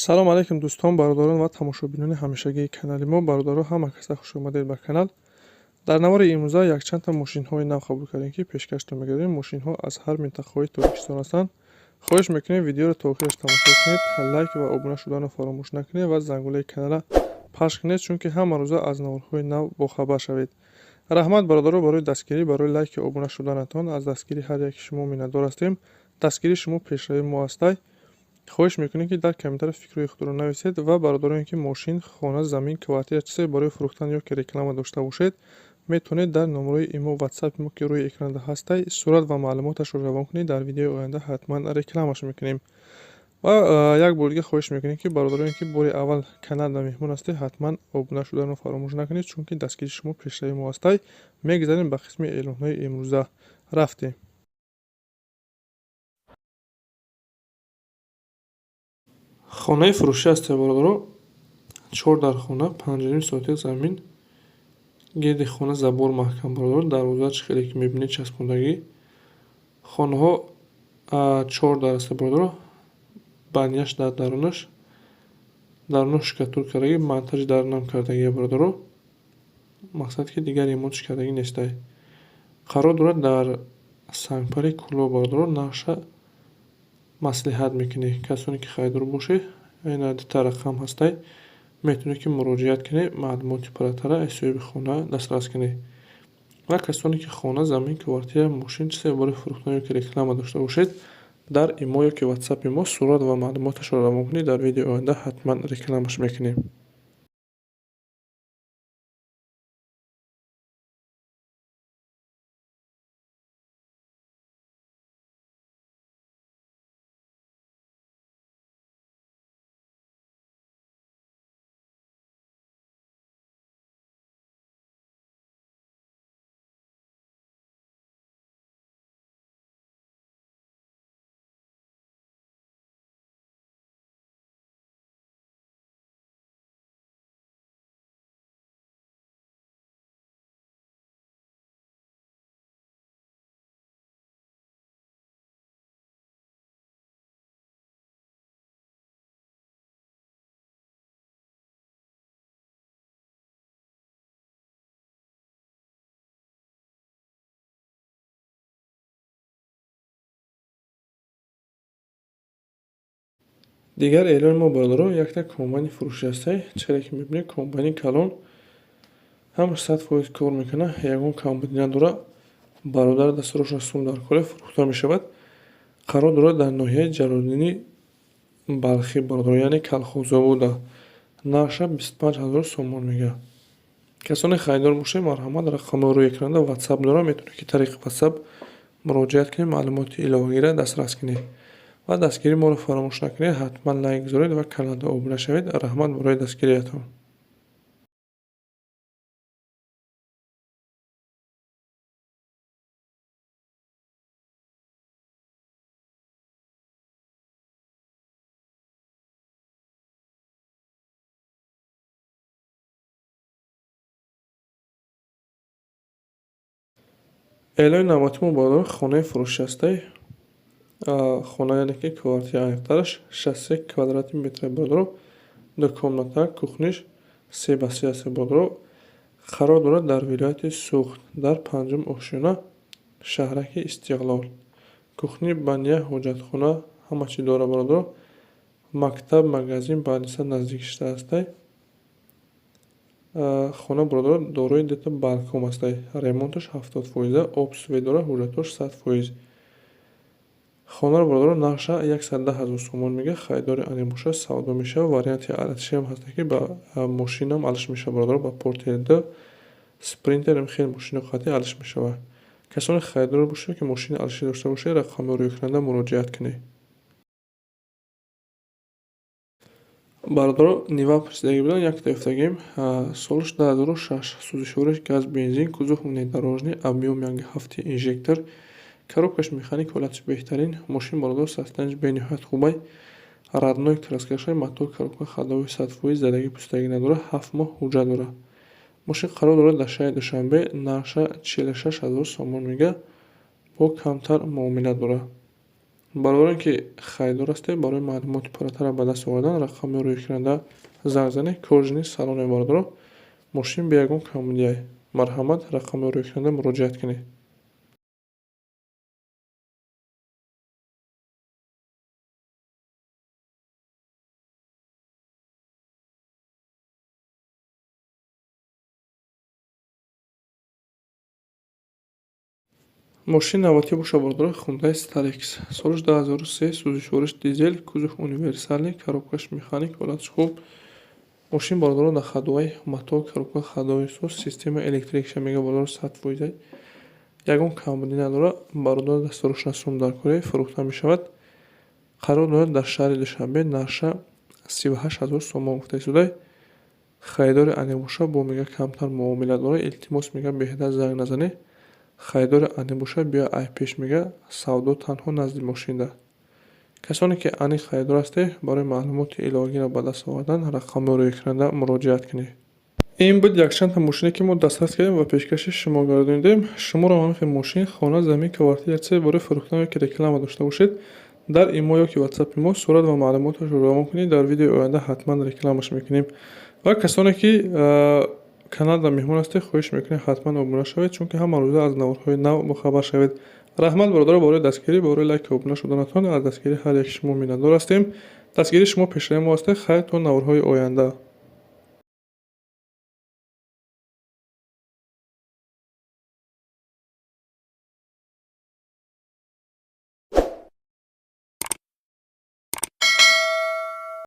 Салом алейкум, дӯстон, бародарон ва тамошобинони ҳамешагии канали мо. Бародаро, ҳама каса хуш омадед ба канал. Дар навори имрӯза якчандта мошинҳои нав қабул кардем, ки пешкаштон мегардем. Мошинҳо аз ҳар минтақаҳои Тоҷикистон ҳастанд. Хоҳиш мекунем, видеоро то охираш тамошо кунед, лайк ва обуна шуданро фаромӯш накунед ва зангулаи каналра пахш кунед, чунки ҳама рӯза аз наворҳои нав бохабар шавед. Раҳмат, бародаро, барои дастгирӣ, барои лайки обуна шуданатон. Аз дастгирии ҳар яки шумо миннатдор ҳастем. Дастгирии шумо пешравии мо ҳастай. Хоҳиш мекунем, ки дар комментария фикрҳои худро нависед ва бародароне, ки мошин, хона, замин, квартира, чизе барои фурӯхтан ё ки реклама дошта бошед, метавонед дар номерои имо, ватсапи мо, ки рӯи экранда ҳастай, сурат ва маълумоташро равон кунед. Дар видеои оянда ҳатман рекламаш мекунем. Ва як бор дига хоҳиш мекунем, ки бародароне, ки бори аввал каналда меҳмон ҳастед, ҳатман обуна шуданро фаромӯш накунед, чунки дастгирии шумо пешравии мо ҳастай. Мегузарем ба қисми эълонҳои имрӯза. Рафтем. Хонаи фурӯшӣ ҳастед, бародаро. Чор дар хона, 5,5 сотих замин, гирди хона забор маҳкам, бародаро, дарвоза чӣ хеле ки мебинед, часпондагӣ. Хонаҳо чор дар аст, бародаро, баняш дар дарунаш, дарунаш штукатур кардагӣ, монтажи дарунам кардагия, бародаро. Мақсад ки дигар ремонтш кардагӣ нестай. Қарор дорад дар Сангпари Кӯлоб, бародаро. Нақша маслиҳат мекунед. Касоне ки харидор бошед, ина дута рақам ҳастай, метавонед ки муроҷиат кунед, маълумоти пурратара аз соҳиби хона дастрас кунед. Ва касоне ки хона, замин, квартира, мошин, чизе барои фурӯхтан ё ки реклама дошта бошед, дар имо ё ки ватсапи мо сурат ва маълумоташро равон кунед. Дар видеои оянда ҳатман рекламаш мекунем. Дигар эълони мо, бародаро, якта комбайни фурӯшӣ ҳастай. Чӣ ки мебинед, комбайни калон, ҳамаш 100% кор мекунад, ягон камбудӣ надорад. Бародар дастуроша сум дар коре, фурӯхта мешавад. Қарор дорад дар ноҳияи Ҷалолиддини Балхӣ, бародаро, яъне Калхозобода. Нархша 25 000 сомон мегӯяд. Касоне харидор бошед, марҳамат, рақамҳои рӯи экранда ватсап дорад, метавонед ки тариқи ватсап муроҷиат кунед, маълумоти иловагиро дастрас кунед. Ва дастгирии моро фаромӯш накунед, ҳатман лайк гузоред ва каналда обуна шавед. Раҳмат барои дастгириятон. Эълони навбатии мо, бародаро, хонаи фурӯшӣ ҳастай. Хона, яъне ки квартира, аниқтараш 63 квадрати метр, бародаро, ду комната, кухниш 3 ба 3 аст, бародаро. Қарор дорад дар вилояти Суғд, дар панҷум ошёна, шаҳраки Истиқлол. Кухни, баня, ҳоҷатхона, ҳама чиз дорад, бародаро. Мактаб, магазин, больница наздик шудаастай. Хона, бародаро, дорои дута балкон ҳастай. Ремонташ 70%, об, свет дорад, ҳуҷҷатҳош 100%. Хонаро, бародаро, нархша 110 000 сомон мегӯяд. Харидори ане бошад, савдо мешавад. Варианти алишиам ҳаста, ки ба мошинам алиш мешавад, бародаро, ба Портер д, Спринтер, хеле мошино қатъи алиш мешавад. Касоне харидор бошед, ки мошини алишӣ дошта бошед, рақамҳои рӯи экранда муроҷиат кунед. Бародаро, Нива пурсидагӣ буданд, якта ёфтагим. Солаш 2006, сӯзишвориш газ, бензин, кузов внедорожный, объём 1,7, инжектор, коробкаш механик, ҳолатиш беҳтарин. Мошин, бародаро, состоянияш бениҳоят хубай, родной краскашай, мотор, коробка ходовой 100%, задагӣ пустагӣ надорад, 7 моҳ ҳуҷҷат дорад. Мошин қарор дорад дар шаҳри Душанбе, нархша 46 000 сомон мегӯяд, бо камтар муомила дорад. Бародароне ки харидор ҳастед, барои маълумоти пурратара ба даст овардан рақами рӯйкунанда занг занед. Кожаный салоне, бародаро, мошин бе ягон камбудиай. Марҳамат, рақами рӯйкунанда муроҷиат кунед. Мошини навбатӣ боша, бародаро, Хундай Starex, солаш 2003, сӯзишвориш дизел, кузов универсальный, коробкаш механик, ҳолаташ хуб. Мошин, бародаро, на ходовой, мотор, коробка ходовой соз, система электрикша мега, бародаро, 100%, ягон камбудӣ надорад. Бародаро, дастурошна сум дар кора фурӯхта мешавад. Қарор дорад дар шаҳри Душанбе, нархша 38 000 сомон гуфта истодай. Харидори аниқ боша, бо мега камтар муомила дорад. Илтимос, мега, беҳуда занг назанед. Харидори аниқ боша, биё ай пеш, мега, савдо танҳо назди мошинда. Касоне ки аниқ харидор ҳастед, барои маълумоти иловагиро ба даст овардан рақамҳои рӯйкунанда муроҷиат кунед. Ин буд якчандта мошине, ки мо дастрас кардем ва пешкаши шумо гардонидем. Шуморо ҳамин хел мошин, хона, замин, квартира, чизе барои фурӯхтан ёки реклама дошта бошед, дар имо ёки ватсапи мо сурат ва маълумоташро равон кунед, дар видеои оянда ҳатман рекламаш мекунем. Ва касоне ки каналда меҳмон ҳастед, хоҳиш мекунем, ҳатман обуна шавед, чунки ҳама рӯза аз наворҳои нав бохабар шавед. Раҳмат, бародаро, барои дастгирӣ, барои лайку обуна шуданатон. Аз дастгирии ҳар яки шумо миннатдор ҳастем. Дастгирии шумо пешраи мо ҳастед. Хайр, то наворҳои оянда.